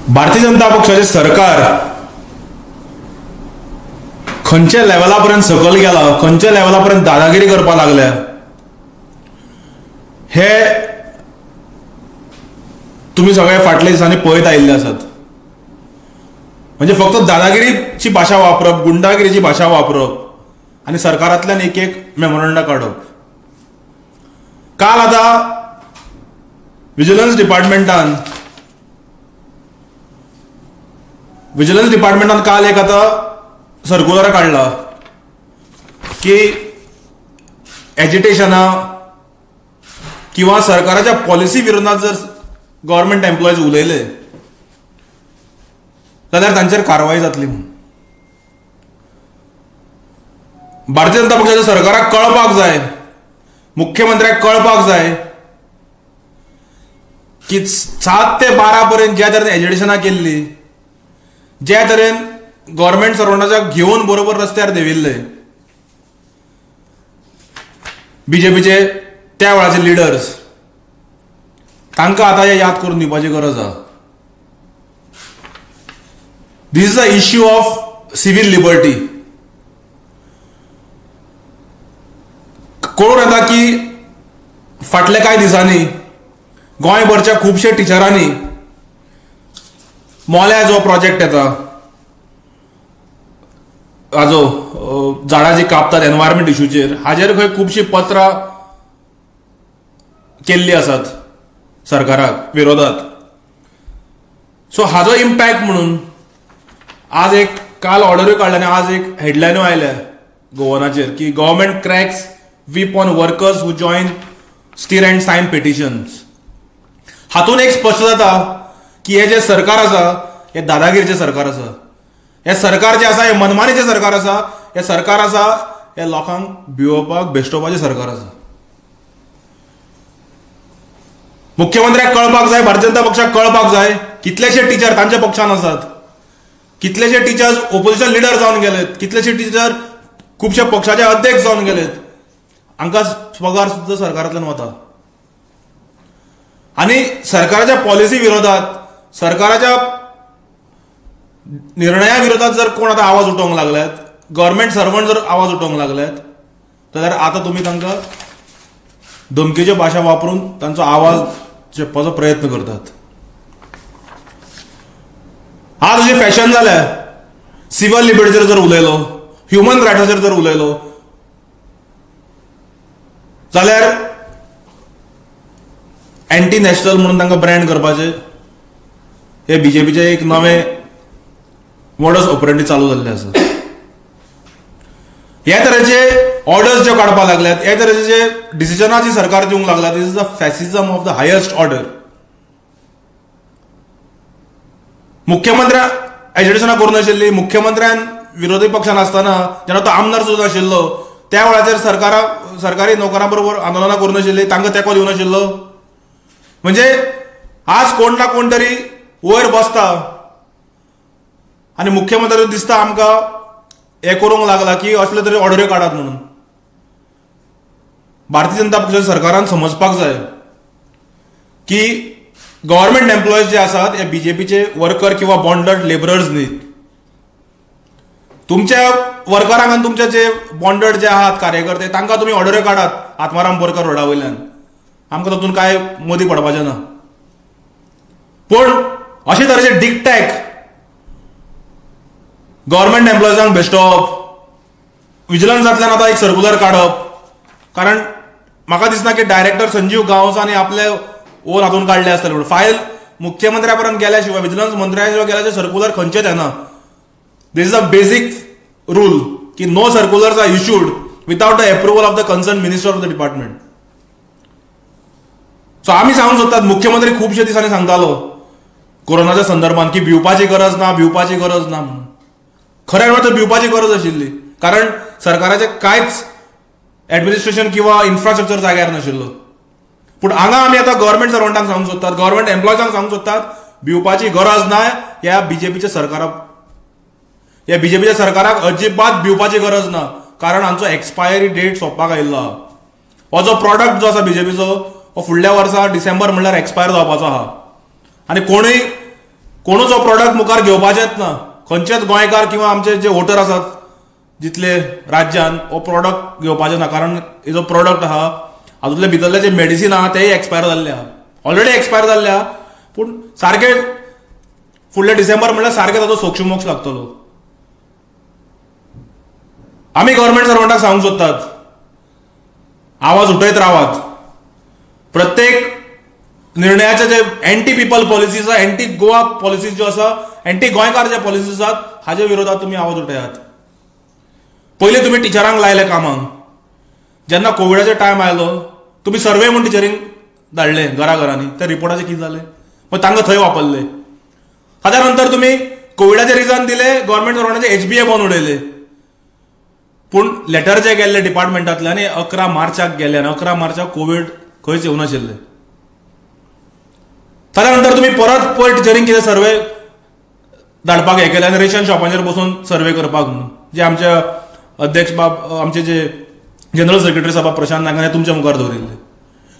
भारतीय जनता पक्षाचे सरकार खंयच्या लेवला पर्यंत सकयल गेला, खंयच्या लेवला पर्यंत दादागिरी करपाक लागल्या हे तुमी सगळे फाटल्या दिसांनी पळयत आयिल्ले आसात. म्हणजे फक्त दादागिरीची भाशा वापरप, गुंडागिरीची भाशा वापरप आनी सरकारांतल्यान एक एक मेमोरंडा काडप. काल आतां विजिलन्स डिपार्टमेंटान काल एक आतां सर्कुलर काडला की एजिटेशनां किंवा सरकाराच्या पॉलिसी विरोधात जर गव्हर्मेंट एम्प्लॉईज उलयले जाल्यार तांचेर कारवाय जातली म्हणून. भारतीय जनता पक्षाच्या सरकाराक कळपाक जाय, मुख्यमंत्र्याक कळपाक जाय की 7 ते 12 पर्यंत ज्या तरेन एजिटेशनां केल्ली, ज्या तरेन गव्हर्मेंट सर्वंटाच्या घेवन बरोबर रस्त्यार देंविल्ले बीजेपीचे त्या वेळाचे लिडर्स, तांकां आतां हें याद करून दिवपाची गरज आसा. This is a issue of civil liberty. कळून येता की फाटल्या कांय दिसांनी गोंयभरच्या खुबशे टिचरांनी मोल्या जो प्रोजेक्ट येता हाजो झाडां जी कापतात एनवायरमेंट इशूचेर, हाजेर खंय खुबशीं पत्रां केल्ली आसात सरकाराक विरोधात. सो हाजो इम्पॅक्ट म्हणून आज एक काल ऑर्डरूय काडल्या आनी आज एक हेडलायनूय आयल्या गोवनाचेर की government cracks whip on workers who join stir and sign petitions. हातून एक स्पश्ट जाता की हे जे सरकार आसा हे दादागिरीचें सरकार आसा, हे सरकार जे आसा हे मनमानीचें सरकार आसा, हे सरकार आसा हे लोकांक भिवोवपाक बेश्टोवपाचें सरकार आसा. मुख्यमंत्र्याक कळपाक जाय, भारतीय जनता पक्षाक कळपाक जाय कितलेशे टिचर तांच्या पक्षान आसात, कितलेशे टिचर्स ओपोजिशन लिडर जावन गेलेत, कितलेशे टिचर खुबशे पक्षाचे अध्यक्ष जावन गेलेत, हांकां पगार सुद्दां सरकारांतल्यान वता. आनी सरकाराच्या पॉलिसी विरोधात, सरकाराच्या निर्णया विरोधात जर कोण आतां आवाज उठोवंक लागल्यात, गव्हर्मेंट सर्वंट जर आवाज उठोवंक लागल्यात जाल्यार आतां तुमी तांकां धमकीच्यो भाशा वापरून तांचो आवाज चेपपाचो प्रयत्न करतात. आज अशी फॅशन जाल्या, सिव्हल लिबर्टीचेर जर उलयलो, ह्युमन रायट्साचेर जर उलयलो जाल्यार एंटी नॅशनल म्हणून तांकां ब्रँड करपाचें हे बीजेपीचें एक नवें मोडस ऑपरेंडी चालू जाल्लें आसा. हे तरेचे ऑर्डर्स ज्यो काडपाक लागल्यात, हे तरेचे जे डिसिजनां जी सरकार दिवंक लागला, this is a fascism of the highest order. मुख्यमंत्र्यान एजिटेशनां करूं नाशिल्ली, मुख्यमंत्र्यान विरोधी पक्षान आसतना जेन्ना तो आमदार सुद्दां आशिल्लो त्या वेळाचेर सरकारी नोकरां बरोबर आंदोलनां करूं नाशिल्ली, तांकां तेंको दिवं नाशिल्लो. म्हणजे आज कोण ना कोण तरी वयर बसता आनी मुख्यमंत्री दिसता आमकां हें करूंक लागला की असले तरी ऑर्डऱ्यो काडात म्हणून. भारतीय जनता पक्षाच्या सरकारान समजपाक जाय की गव्हर्मेंट एम्प्लॉईज जे आसात हे बीजेपीचे वर्कर किंवा बॉन्डड लेबरर्स न्ही. तुमच्या वर्करांक आनी तुमचे जे बॉन्डड जे आहात कार्यकर्ते तांकां तुमी ऑर्डऱ्यो काडात आत्माराम बोरकर रोडा वयल्यान, आमकां तातूंत कांय मदीं पडपाचें ना. पूण अशे तरेचे डिकटॅक गव्हर्मेंट एम्प्लॉईजांक बेश्टोवप, विजिलन्सांतल्यान आतां एक सर्कुलर काडप, कारण म्हाका दिसना की डायरेक्टर संजीव गांवस आनी आपले ओन हातून काडले आसतले म्हणून. फायल मुख्यमंत्र्या पर्यंत गेल्या शिवाय, विजिलन्स मंत्र्या शिवाय गेल्याचे सर्कुलर खंयचेच येना. This is a basic rule की no circulars are issued without the approval of the concern minister of the department. So आमी सांगूंक सोदतात, मुख्यमंत्री खुबशे दिसांनी सांगतालो कोरोनाच्या संदर्भात की भिवपाची गरज ना, भिवपाची गरज ना म्हणून. खरें म्हणल्यार तर भिवपाची गरज आशिल्ली, कारण सरकाराचें कांयच एडमिनिस्ट्रेशन किंवा इन्फ्रास्ट्रक्चर जाग्यार नाशिल्लो. पूण हांगा आमी आतां गव्हर्मेंट सर्वंटांक सांगूंक सोदतात, गव्हर्मेंट एम्प्लॉयजांक सांगूंक सोदतात, भिवपाची गरज ना. ह्या बीजेपीच्या सरकाराक, ह्या बीजेपीच्या सरकाराक अजिबात भिवपाची गरज ना, कारण हांचो एक्सपायरी डेट सोंपपाक आयिल्लो आहा. हो जो प्रॉडक्ट जो आसा बीजेपीचो हो फुडल्या वर्सा डिसेंबर म्हणल्यार एक्सपायर जावपाचो आहा आनी कोणूय कोणूच हो प्रोडक्ट मुखार घेवपाचेच ना. खंयचेच गोंयकार किंवा आमचे जे वोटर आसात जितले राज्यान हो प्रोडक्ट घेवपाचे ना, कारण हे जो प्रोडक्ट आहा हातूंतले भितरले जे मेडिसीन आहा तेय एक्सपायर जाल्ले आहा, ऑलरेडी एक्सपायर जाल्ले आहा. पूण सारके फुडले डिसेंबर म्हणल्यार सारके ताचो सोक्षमोक्ष लागतलो. आमी गव्हर्मेंट सर्वंटाक सांगूंक सोदतात, आवाज उठयत रावात. प्रत्येक निर्णयाचे जे एंटी पिपल पॉलिसीज आसा, एंटी गोवा पॉलिसीज ज्यो आसा, एंटी गोंयकार जे पॉलिसीज आसात हाजे विरोधात तुमी आवाज उठयात. पयलीं तुमी टिचरांक लायले कामाक, जेन्ना कोविडाचो टायम आयलो तुमी सर्वे म्हूण टिचरींक धाडले घरा घरांनी, त्या रिपोर्टाचें कितें जालें? मागीर तांकां थंय वापरले. ताच्या नंतर तुमी कोविडाचे रिजन दिले, गव्हर्मेंट सर्वंटाचे एचबीए बंद उडयले. पूण लेटर जे गेल्ले डिपार्टमेंटांतल्यान 11 मार्चाक गेले आनी 11 मार्चाक कोवीड खंयच येवनाशिल्ले. ताच्या नंतर तुमी परत पयर टिचरींक कितें सर्वे धाडपाक हें केलें आनी रेशन शॉपांचेर बसून सर्वे करपाक म्हणून, जे आमच्या अध्यक्ष बाब आमचे जे जनरल सेक्रेटरी साहेब प्रशांत नायक हे तुमच्या मुखार दवरिल्ले.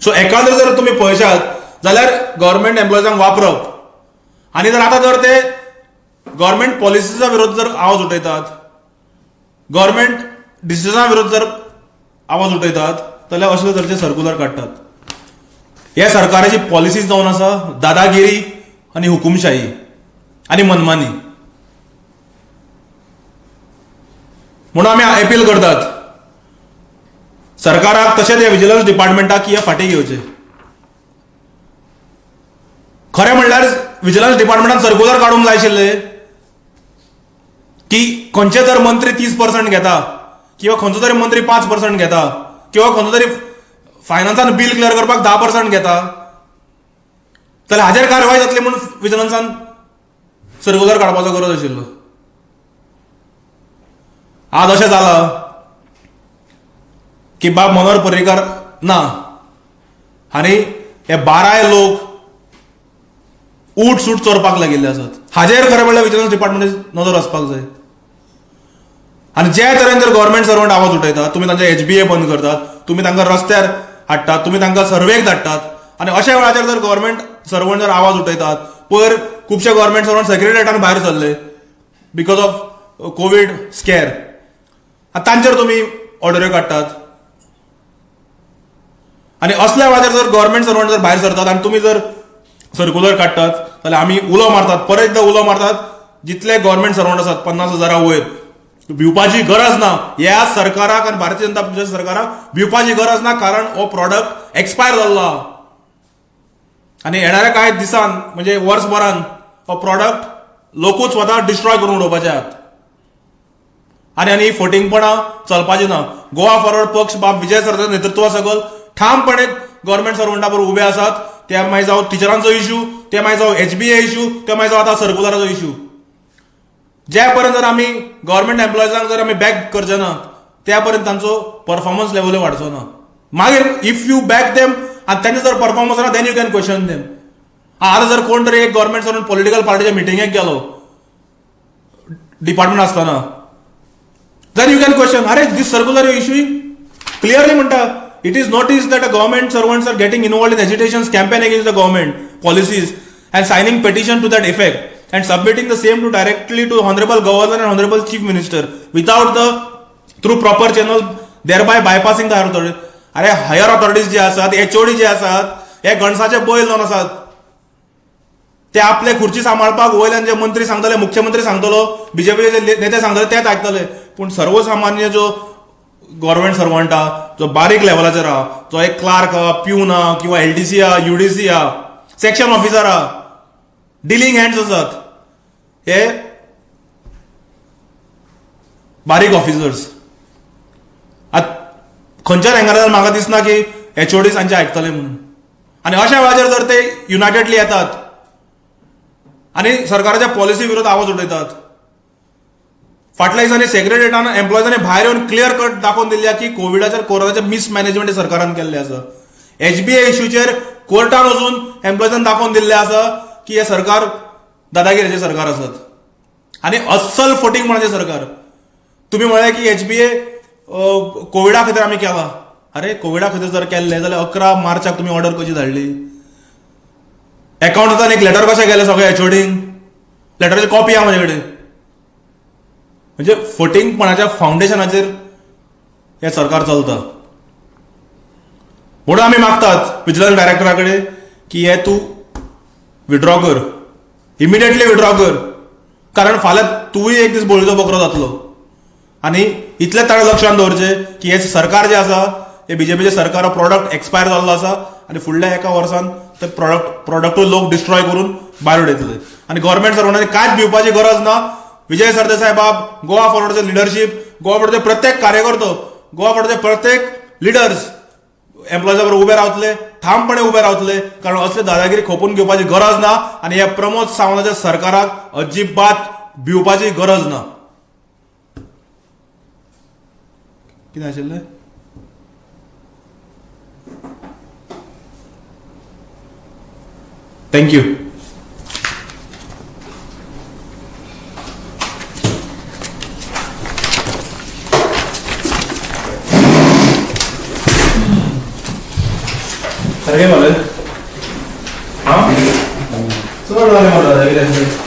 सो एकाद्रे जर तुमी पळयशात जाल्यार गव्हर्मेंट एम्प्लॉयजांक वापरप आनी जर आतां जर ते गव्हर्मेंट पॉलिसीचा विरोध जर आवाज उठयतात, गव्हर्मेंट डिसिजना विरोध जर आवाज उठयतात जाल्यार असले तरेचे सर्कुलर काडटात. ह्या सरकाराची पॉलिसीज जावन आसा दादागिरी आनी हुकुमशाही आनी मनमानी. म्हणून आमी अपील करतात सरकाराक तशेंच ह्या विजिलन्स डिपार्टमेंटाक की हे फाटीं घेवचे. खरें म्हणल्यार विजिलन्स डिपार्टमेंटान सर्कुलर काडूंक जाय आशिल्ले की खंयचे तर मंत्री 30% घेता किंवा खंयचो तरी मंत्री 5% घेता किंवा खंयचो तरी फायनान्सान बील क्लियर करपाक 10% घेता, जाल्यार हाजेर कारवाय जातली म्हूण विजिलन्सान सर्कुलर काडपाचो गरज आशिल्लो. आज अशें जालां की बाब मनोहर पर्रीकार ना आनी हे 12 लोक ऊट सूट चोरपाक लागिल्ले आसात. हाजेर खरें म्हणल्यार विजिलन्स डिपार्टमेंट नदर वचपाक जाय. आनी जे तरेन जर गव्हर्मेंट सर्वंट आवाज उठयतात, तुमी तांचे एचबीए बंद करतात, तुमी तांकां रस्त्यार हाडटात, तुमी तांकां सर्वेक धाडटात आनी अशा वेळाचेर जर गव्हर्मेंट सर्वंट जर आवाज उठयतात, पयर खुबशे गव्हर्मेंट सर्वंट सेक्रेटरीएटान भायर सरले because of Covid square, आनी तांचेर तुमी ऑर्डऱ्यो काडटात. आनी असल्या वेळाचेर जर गव्हर्मेंट सर्वंट जर भायर सरतात आनी तुमी जर सर्कुलर काडटात जाल्यार आमी उलो मारतात, परत एकदां उलो मारतात, जितले गव्हर्मेंट सर्वंट आसात 50,000 वयर भिवपाची गरज ना. ह्या सरकाराक आनी भारतीय जनता पक्षाच्या सरकाराक भिवपाची गरज ना, कारण हो प्रोडक्ट एक्सपायर जाल्लो आहा आनी येणाऱ्या कांय दिसान म्हणजे वर्सभरान हो प्रोडक्ट लोकूच स्वता डिस्ट्रॉय करून उडोवपाचे आहात. आनी आनी फटींगपणां चलपाची ना. गोवा फॉरवर्ड पक्ष बाब विजय सरदेसाय नेतृत्वा सकयल ठामपणे गव्हर्मेंट सर्वंटा बरोबर उबे आसात. ते मागीर जावं टिचरांचो इश्यू, ते मागीर जावं एचबीए इश्यू, ते मागीर जावं आतां सर्कुलराचो इश्यू. ज्या पर्यंत जर आमी गव्हर्मेंट एम्प्लॉयजांक जर आमी बॅक करचे ना त्या पर्यंत तांचो परफॉर्मन्स लेवलूय वाडचो ना. मागीर if you back them आनी तांचो जर परफॉर्मन्स ना then you can question them. आतां जर कोण तरी एक गव्हर्मेंट सर्वंट पॉलिटिकल पार्टीच्या मिटिंगेक गेलो डिपार्टमेंट आसतना, then you can question, अरे this circular issue clearly म्हणटा it is notice that a government servants are getting involved in agitations campaign against the government policies and signing petition to that effect and submitting the same to directly to honourable governor and honourable chief minister without the through proper channel, thereby bypassing the higher authority. अरे higher authorities जे आसात, HOD जे आसात, हे गणसाचे बैल जावन आसात. ते आपले खुर्ची सांबाळपाक वयल्यान जे मंत्री सांगतले, मुख्यमंत्री सांगतलो, बीजेपीचे नेते सांगतले तेच आयकतले. पूण सर्वसामान्य जो गव्हर्मेंट सर्वंट आहा, जो बारीक लेवलाचेर आहा, जो एक क्लार्क आहा, प्यून आहा किंवा एलडीसी आहा, युडीसी आहा, सेक्शन ऑफिसर आहा, डिलींग हँड्स आसात, हे बारीक ऑफिसर्स आतां खंयच्या रँगार म्हाका दिसना की एचओडी तांचे आयकतले म्हणून. आनी अशा वेळाचेर जर ते युनायटेडली येतात आनी सरकाराच्या पॉलिसी विरोध आवाज उठयतात, फाटल्या दिसांनी सेक्रेटरीएटान एम्प्लॉयजांनी भायर येवन क्लियर कट दाखोवन दिल्ली की कोविडाचेर कोरोनाचें मिसमॅनेजमेंट सरकारान केल्लें आसा. एचबीए इश्यूचेर कोर्टान वचून एम्प्लॉयजान दाखोवन दिल्लें आसा की हे सरकार दादागिरीचें सरकार आसात आनी अस्सल फटींगपणाचें सरकार. तुमी म्हळें की एचबीए कोविडा खातीर आमी केला. अरे कोविडा खातीर जर केल्लें जाल्यार 11 मार्चाक तुमी ऑर्डर कशी धाडली? एकाउंटांतल्यान एक लेटर कशें गेलें सगळ्या एचओडींक? लेटराची कॉपी आहा म्हजे कडेन. म्हणजे फटींगपणाच्या फावंडेशनाचेर हें सरकार चलता. म्हणून आमी मागतात विजिलन्स डायरेक्टरा कडेन की हे तूं विड्रॉ कर, इमिडिएटली विड्रॉ कर, कारण फाल्यां तूंय एक दीस बळीचो बकरो जातलो. आनी इतलें ताणें लक्षांत दवरचें की हें सरकार जें आसा हें बीजेपीचें सरकार प्रोडक्ट एक्सपायर जाल्लो आसा आनी फुडल्या एका वर्सान ते प्रोडक्टूय लोक डिस्ट्रॉय करून भायर उडयतले. आनी गव्हर्मेंट सर्वंटांनी कांयच भिवपाची गरज ना. विजय सरदेसाय बाब, गोवा फॉरवर्डाचे लिडरशीप, गोवा फॉरवर्डाचे प्रत्येक कार्यकर्तो, गोवा फॉरवर्डाचे प्रत्येक लिडर्स एम्प्लॉयजा बरोबर उबे रावतले, ठामपणे उबे रावतले, कारण असले दादागिरी खोपून घेवपाची गरज ना आनी ह्या प्रमोद सावंताच्या सरकाराक अजिबात भिवपाची गरज ना. कितें आशिल्लें? Thank you. सारकें मरे? आं, चड जालें मरे दादागिरी.